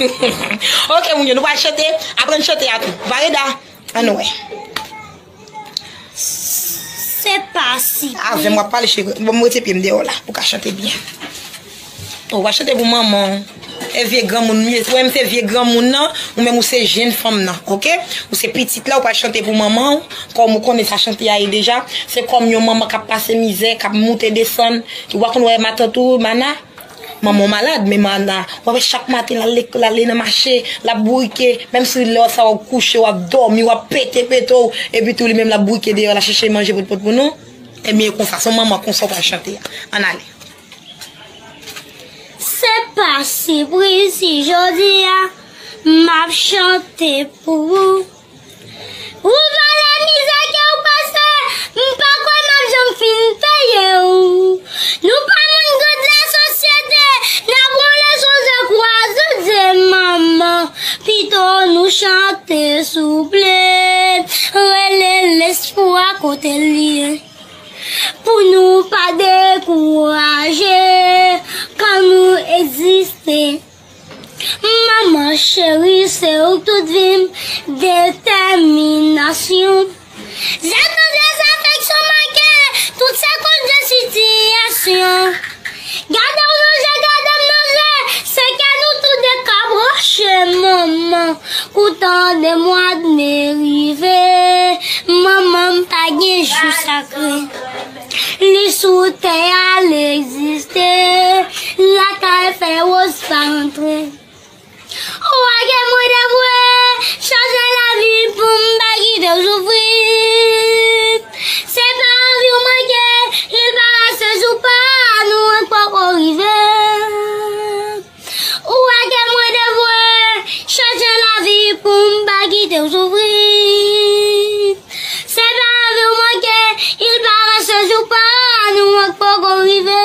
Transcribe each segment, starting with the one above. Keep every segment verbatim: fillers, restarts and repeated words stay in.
Ok, moun yo, nou pral chante. Aprann chante a tou. Vareda, ann wè. Se pa si. Avè m w ap pale, cheri. Bon, m rete pye m deyò la pou w ka chante byen. Ou va chante pou manman w. E vye granmoun m ye. Ou menm se vye granmoun nan, ou menm ou se jenn fanm nan, ok? Ou se pitit la, ou pa chante pou manman w. Kòm ou konnen sa chante a ye deja, se kòm yon manman k ap pase mizè, k ap moute desann. Ou pa konn wè matant ou, Mana? Manman w malad, men Mana, w ap wè chak maten l al lek-, l ale nan mache, l ap bourike, menm si lè sa w kouche, w ap dòmi, w ap pete pete w, epi tou li menm l ap bourike deyò, l ap chèche manje potpot pou nou. Ebyen, e konsa, se yon manman konsa w pral chante a. Ann ale. Se pa sipriz si jodi a, m ap chante pou ou. Ou valè mizè ke w pase, m pa kwè m ap janm fin peye w. Nou pa moun gran lasosyete, n ap wole sou ze kwaze de manman. Pito nou chante souple, rele lespwa kote l ye. Pou nou pa dekouraje, kan nou egziste. Manman cheri, se ou k tout vi m, detèminasyon. Zèt nou dezafeksyon manke, tout se koz de sitiyasyon. Gade w nan je, gade m nan je, se kè nou tou de ka branche, manman. Kou tan de mwa de me rive, manman m pa gen jou sakre. Li sou tè a, li egziste. Lakay fè woz pa antre. Ou wè ke mwen devwe, chache lavi pou m pa kite w soufri. Se pa anvi w manke, il parèse jou pa nou an poko rive. Ou wè ke mwen devwe, chache lavi pou m pa kite w soufri. Se pa anvi w manke, il parèse jou pa nou an poko rive.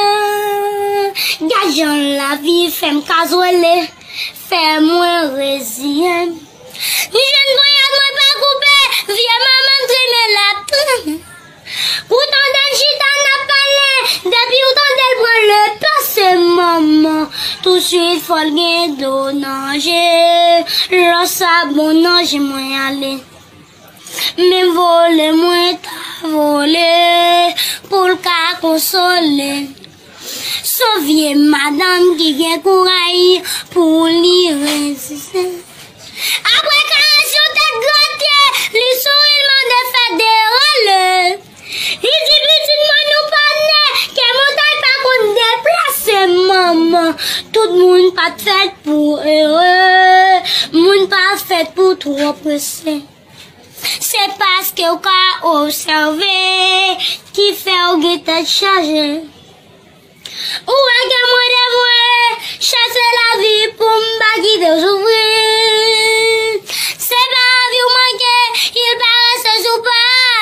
Gad jan lavi fè m kazwele, fè mwen reziyen m. Ni jwenn ponyèt mwen pa koupe, vye manman m trimen l ap trimen. Ou tande l chita n ap pale, depi w tande l pran le pase manman, touswit fò l gen dlo nan je, lò sa bon nan je mwen ale. Men vole mwen ta vole, pou l ka konsole. Se yon vye madanm ki gen kouray pou li reziste. Apre karès yon tèt grate, li souri, l mande fè derale. Li di pitit mwen nou pa ne, ke montay pa konn deplase manman. Tout moun pa t fèt pou ere, moun pa fèt pou twò prese. Se paske w ka obsève ki fè w gen tèt chaje. Ou wè ke mwen devwe, chache lavi pou m pa kite w soufri. Se pa anvi w manke, il parèse jou pa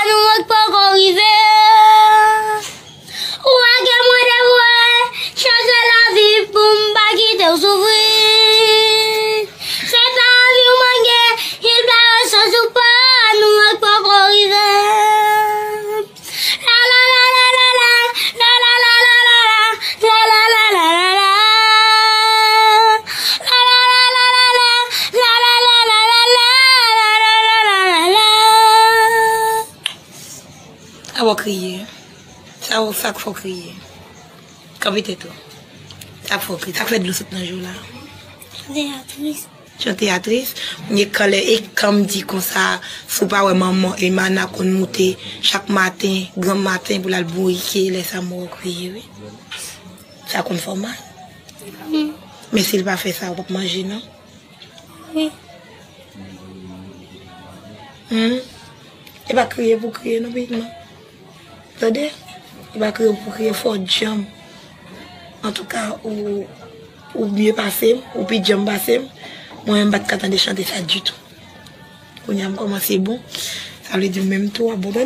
nou an k poko rive. Ou wè ke mwen devwe, chache lavi pou m pa kite w soufri. Se pa anvi w manke, il parèse jou pa nou an k poko rive. Sa w kriye? Sa w, sa k fè w kriye? Kanpe tèt ou. Sa k fè w kriye? Sa k fè dlo sot nan je w la? Chante a tris. Chante a tris. Mwen gen kòlè e kan m di konsa, si w pa wè manman Emana konn moute chak maten, gran maten pou l al bourike, lè sa m wè w kriye, wi. Sa konn fè w mal. Hmm. Men si l pa fè sa, w p ap manje, non? Wi. Hmm? E pa kriye pou kriye, non, pitit mwen. Tande? E pa kriye pou kriye, fò w djanm. Antouka, ou, ou mye pase m, ou pi djanm pase m. Mwen menm, m pa t ka tande chante sa ditou. Kounye a, m kòmanse bon. Sa vle di, ou menm tou, w ap bon, tande?